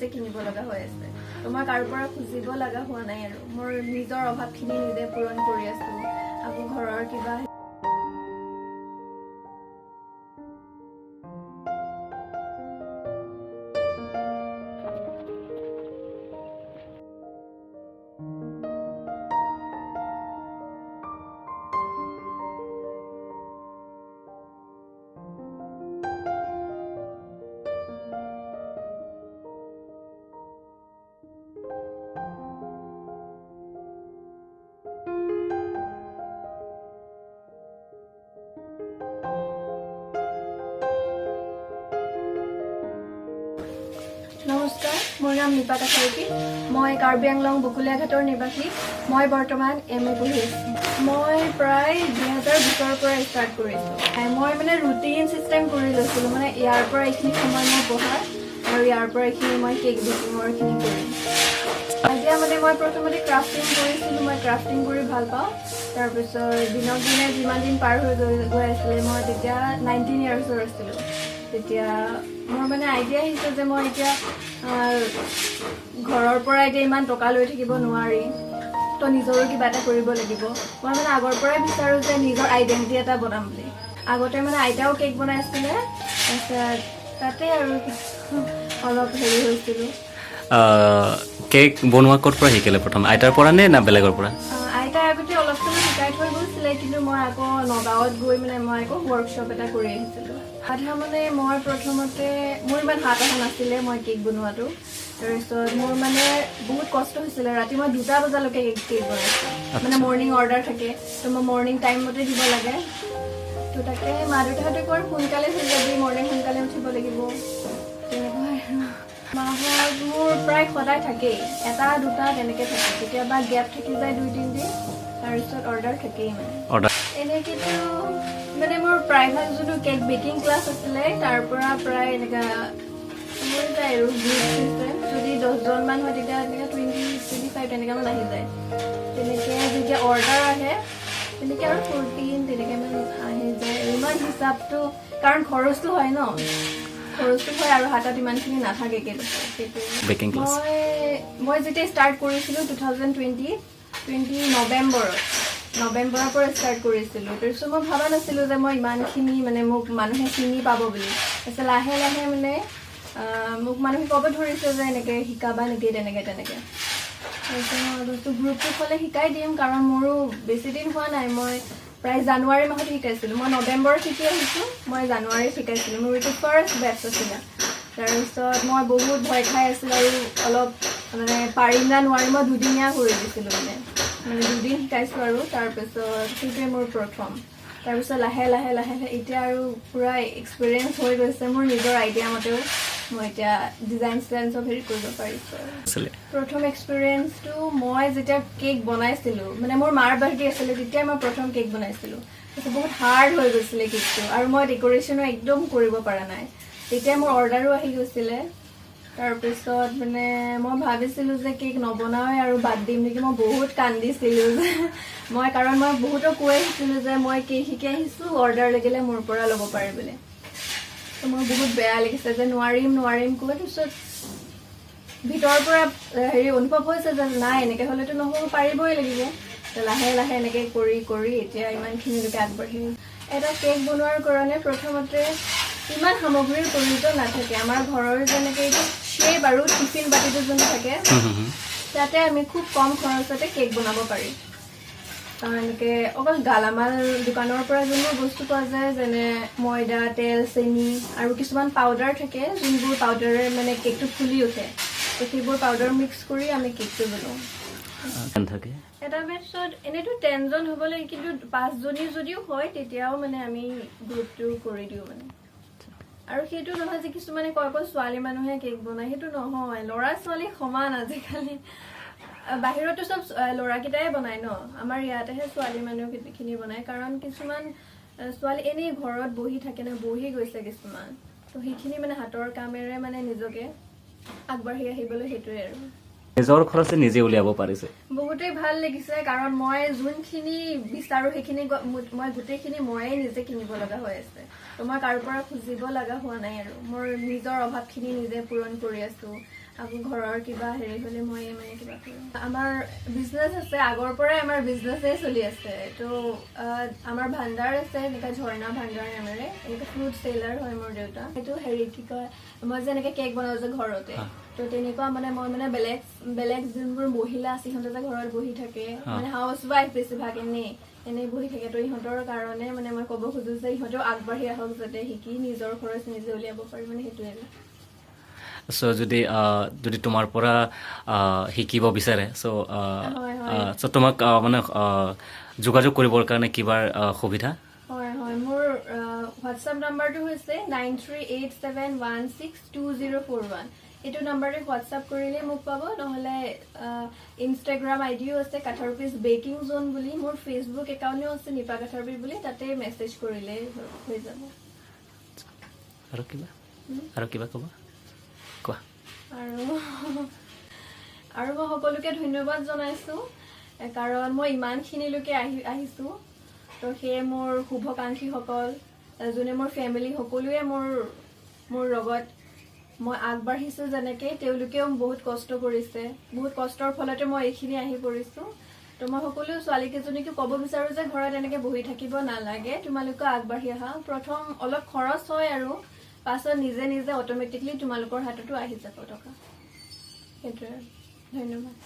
নিজে কিনিব লগা হৈ আছে। তো মই কাৰো পৰা খুজিব লগা হোৱা নাই আৰু মোৰ নিজৰ অভাৱখিনি নিজে পূৰণ কৰি আছোঁ। আকৌ ঘৰৰ কিবা। নমস্কাৰ, মোৰ নাম নিপা কাছাৰীকি। মই কাৰ্বি আংলং বকুলীয়াঘাটৰ নিবাসী। মই বৰ্তমান এম.এ. পঢ়ি আছোঁ। মই প্ৰায় 2020ৰ পৰা ষ্টাৰ্ট কৰিছোঁ। মই মানে ৰুটিন চিষ্টেম কৰি লৈছিলোঁ, মানে ইয়াৰ পৰা এইখিনি সময় মই পঢ়াৰ আৰু ইয়াৰ পৰা এইখিনি মই কেক বেকিঙৰখিনি কৰিম। এতিয়া মানে মই প্ৰথমতে ক্ৰাফটিং কৰিছিলোঁ। মই ক্ৰাফটিং কৰি ভাল পাওঁ। তাৰপিছত দিনক দিনে যিমান দিন পাৰ হৈ গৈ গৈ আছিলে, মই তেতিয়া 19 ইয়াৰ্ছৰ আছিলোঁ, তেতিয়া মোৰ মানে আইডিয়া আহিছে যে মই এতিয়া ঘৰৰ পৰা এতিয়া ইমান টকা লৈ থাকিব নোৱাৰি, তো নিজৰো কিবা এটা কৰিব লাগিব। মই মানে আগৰ পৰাই বিচাৰোঁ যে নিজৰ আইডেণ্টিটি এটা বনাম বুলি। আগতে মানে আইতাও কেক বনাইছিলে, তাৰপিছত তাতে আৰু অলপ হেৰি হৈছিলোঁ। কেক বনোৱা ক'ৰ পৰা শিকিলে প্ৰথম? আইতাৰ পৰা নে না বেলেগৰ পৰা? আইতাই আগতে অলপ চলপ শিকাই থৈ গৈছিলে, কিন্তু মই আকৌ নগাঁৱত গৈ মানে মই আকৌ ৱৰ্কশ্বপ এটা কৰি আহিছিলোঁ আধা। মানে মই প্ৰথমতে মোৰ ইমান হাত অহা নাছিলে মই কেক বনোৱাটো। তাৰপিছত মোৰ মানে বহুত কষ্ট হৈছিলে। ৰাতি মই 2টা বজালৈকে কেক বনাইছোঁ। মানে মৰ্ণিং অৰ্ডাৰ থাকে, তো মই মৰ্ণিং টাইম মতে দিব লাগে। তো তাকে মা দেউতাহঁতে কয়, সোনকালে হৈ যাবি, মৰ্ণিং সোনকালে উঠিব লাগিব, তেনেকুৱাই আৰু। মাহত মোৰ প্ৰায় সদায় থাকেই, এটা দুটা তেনেকে থাকে। কেতিয়াবা গেপ থাকি যায় 2-3 দিন, তাৰপিছত অৰ্ডাৰ থাকেই মানে। অৰ্ডাৰ। এনেকেতো মানে মোৰ প্ৰায়ভাগ যোনটো কেক বেকিং ক্লাছ আছিলে, তাৰ পৰা প্ৰায় এনেকা হৈ যায় আৰু। গ্ৰুপ চিষ্টেম যদি 10জনমান হয়, তেতিয়া এনেকৈ 20, 25 তেনেকুৱা মান আহি যায়। তেনেকে যেতিয়া অৰ্ডাৰ আহে, তেনেকে আৰু 14 তেনেকে মান আহি যায়। আৰু ইমান হিচাপটো, কাৰণ খৰচটো হয় ন, খৰচটো হয় আৰু হাতত ইমানখিনি নাথাকে সেইটোৱে। Baking class. মই যেতিয়া ষ্টাৰ্ট কৰিছিলোঁ, 2020 নৱেম্বৰৰ পৰা ষ্টাৰ্ট কৰিছিলোঁ। তাৰপিছত মই ভবা নাছিলোঁ যে মই ইমানখিনি মানে মোক মানুহে চিনি পাব বুলি। তাৰপিছত লাহে লাহে মানে মোক মানুহে ক'ব ধৰিছে যে এনেকৈ শিকাবা নেকি, তেনেকে তেনেকে। তাৰপিছত মই ভাবিছোঁ গ্ৰুপটো হ'লে শিকাই দিম, কাৰণ মোৰো বেছি দিন হোৱা নাই। মই প্ৰায় জানুৱাৰী মাহত শিকাইছিলোঁ। মই নৱেম্বৰত শিকি আহিছোঁ, মই জানুৱাৰীত শিকাইছিলোঁ। মোৰ এইটো ফাৰ্ষ্ট বেটছ আছিলে। তাৰপিছত মই বহুত ভয় খাই আছিলোঁ আৰু অলপ মানে পাৰিম না নোৱাৰিম। মই দুদিনীয়া কৰি দিছিলোঁ, মানে দুদিন শিকাইছোঁ আৰু তাৰপিছত সেইটোৱে মোৰ প্ৰথম। তাৰপিছত লাহে লাহে লাহে লাহে এতিয়া আৰু পূৰা এক্সপিৰিয়েঞ্চ হৈ গৈছে। মোৰ নিজৰ আইডিয়া মতেও মই এতিয়া ডিজাইন চিজাইন চব হেৰি কৰিব পাৰিছোঁ আৰু। আছিলে। প্ৰথম এক্সপিৰিয়েঞ্চটো মই যেতিয়া কেক বনাইছিলোঁ, মানে মোৰ মাৰ বাৰ্থডে আছিলে, তেতিয়া মই প্ৰথম কেক বনাইছিলোঁ। তাৰপিছত বহুত হাৰ্ড হৈ গৈছিলে কেকটো আৰু মই ডেক'ৰেশ্যনো একদম কৰিব পৰা নাই। তেতিয়া মোৰ অৰ্ডাৰো আহি গৈছিলে। তাৰপিছত মানে মই ভাবিছিলোঁ যে কেক নবনাওৱে আৰু বাদ দিম নেকি। মই বহুত কান্দিছিলোঁ যে মই, কাৰণ মই বহুতক কৈ আহিছিলোঁ যে মই কেক শিকি আহিছোঁ, অৰ্ডাৰ লাগিলে মোৰ পৰা ল'ব পাৰে বুলি। তো মোৰ বহুত বেয়া লাগিছে যে নোৱাৰিম নোৱাৰিম কৈ। তাৰপিছত ভিতৰৰ পৰা হেৰি অনুভৱ হৈছে যে নাই, এনেকে হ'লেতো নহ'ব, পাৰিবই লাগিব। তো লাহে লাহে এনেকে কৰি কৰি এতিয়া ইমানখিনিলৈকে আগবাঢ়ি। এটা কেক বনোৱাৰ কাৰণে প্ৰথমতে ইমান সামগ্ৰীৰ প্ৰয়োজন নাথাকে। আমাৰ ঘৰৰ যেনেকে এইটো শ্বেপ আৰু টিফিন বাতিটো যোনটো থাকে, হুম, হুম, হুম। তাতে আমি খুব কম খৰচতে কেক বনাব পাৰি। এনেকে অকল গালামাল দোকানৰ পৰা যোনবোৰ বস্তু পোৱা যায়, যেনে ময়দা, তেল, চেনি আৰু কিছুমান পাউডাৰ থাকে, যোনবোৰ পাউডাৰে মানে কেকটো ফুলি উঠে, তো সেইবোৰ পাউডাৰ মিক্স কৰি আমি কেকটো বনাওঁ। থাকে। এটা বেটছত এনেইতো 10জন হ'ব লাগে, কিন্তু পাঁচজনী যদিও হয়, তেতিয়াও মানে আমি গ্ৰুপটো কৰি দিওঁ মানে। আৰু সেইটো নহয় যে কিছুমানে কয় অকল ছোৱালী মানুহে কেক বনায়, সেইটো নহয়। ল'ৰা ছোৱালী সমান আজিকালি। বাহিৰতো চব ল'ৰাকেইটাই বনায় ন, আমাৰ ইয়াতেহে ছোৱালী মানুহখিনি বনায়। কাৰণ কিছুমান ছোৱালী এনেই ঘৰত বহি থাকে ন, বহি গৈছে কিছুমান। তো সেইখিনি মানে হাতৰ কামেৰে মানে নিজকে আগবাঢ়ি আহিবলৈ, সেইটোৱে আৰু। নিজৰ খৰচে নিজে উলিয়াব পাৰিছে। বহুতেই ভাল লাগিছে, কাৰণ মই যোনখিনি বিচাৰো সেইখিনি মই গোটেইখিনি ময়ে নিজে কিনিব লগা হৈ আছে। তো মই কাৰো পৰা খুজিব লগা হোৱা নাই আৰু মোৰ নিজৰ অভাৱখিনি নিজে পূৰণ কৰি আছো। আকৌ ঘৰৰ কিবা হেৰি হ'লে মই মানে কিবা কৰোঁ। আমাৰ বিজনেছ আছে, আগৰ পৰাই আমাৰ বিজনেছেই চলি আছে। ত' আমাৰ ভাণ্ডাৰ আছে, এনেকুৱা ঝৰ্ণা ভাণ্ডাৰ নামেৰে, এনেকৈ ফ্ৰুট চেলাৰ হয় মোৰ দেউতা। সেইটো হেৰি কি কয়, মই যে এনেকৈ কেক বনাওঁ যে ঘৰতে, ত' তেনেকুৱা মানে মই মানে বেলেগ বেলেগ যোনবোৰ মহিলা আছে, সিহঁতে যে ঘৰত বহি থাকে, মানে হাউচ ৱাইফ বেছিভাগ এনেই এনেই বহি থাকে, ত' ইহঁতৰ কাৰণে মানে মই ক'ব খোজো যে ইহঁতেও আগবাঢ়ি আহক, যাতে শিকি নিজৰ খৰচ নিজে উলিয়াব পাৰি, মানে সেইটোৱে। চ' যদি তোমাৰ পৰা শিকিব বিচাৰে, চ' হয়, হয়। চ' তোমাক মানে যোগাযোগ কৰিবৰ কাৰণে কিবা সুবিধা? হয়, মোৰ হোৱাটছআপ নাম্বাৰটো হৈছে 9387162041। এইটো নাম্বাৰতে হোৱাটছআপ কৰিলেই মোক পাব। নহ'লে ইনষ্টাগ্ৰাম আই ডিও আছে কাথাৰপিচ বেকিং জ'ন বুলি, মোৰ ফেচবুক একাউণ্টো আছে নিপা কাথাৰপি বুলি, তাতে মেছেজ কৰিলেই হৈ যাব। আৰু কিবা ক'বা? কোৱা। আৰু মই সকলোকে ধন্যবাদ জনাইছোঁ, কাৰণ মই ইমানখিনিলৈকে আহিছোঁ। তো সেয়ে মোৰ শুভাকাংক্ষীসকল, যোনে মোৰ ফেমিলি, সকলোৱে মোৰ লগত মই আগবাঢ়িছোঁ যেনেকৈ, তেওঁলোকেও বহুত কষ্ট কৰিছে। বহুত কষ্টৰ ফলতে মই এইখিনি আহি পৰিছোঁ। তো মই সকলো ছোৱালীকেইজনীকো ক'ব বিচাৰোঁ যে ঘৰত এনেকৈ বহি থাকিব নালাগে, তোমালোকেও আগবাঢ়ি আহা। প্ৰথম অলপ খৰচ হয় আৰু পাছত নিজে নিজে অট'মেটিকলি তোমালোকৰ হাততো আহি যাব টকা। সেইটোৱে আৰু। ধন্যবাদ।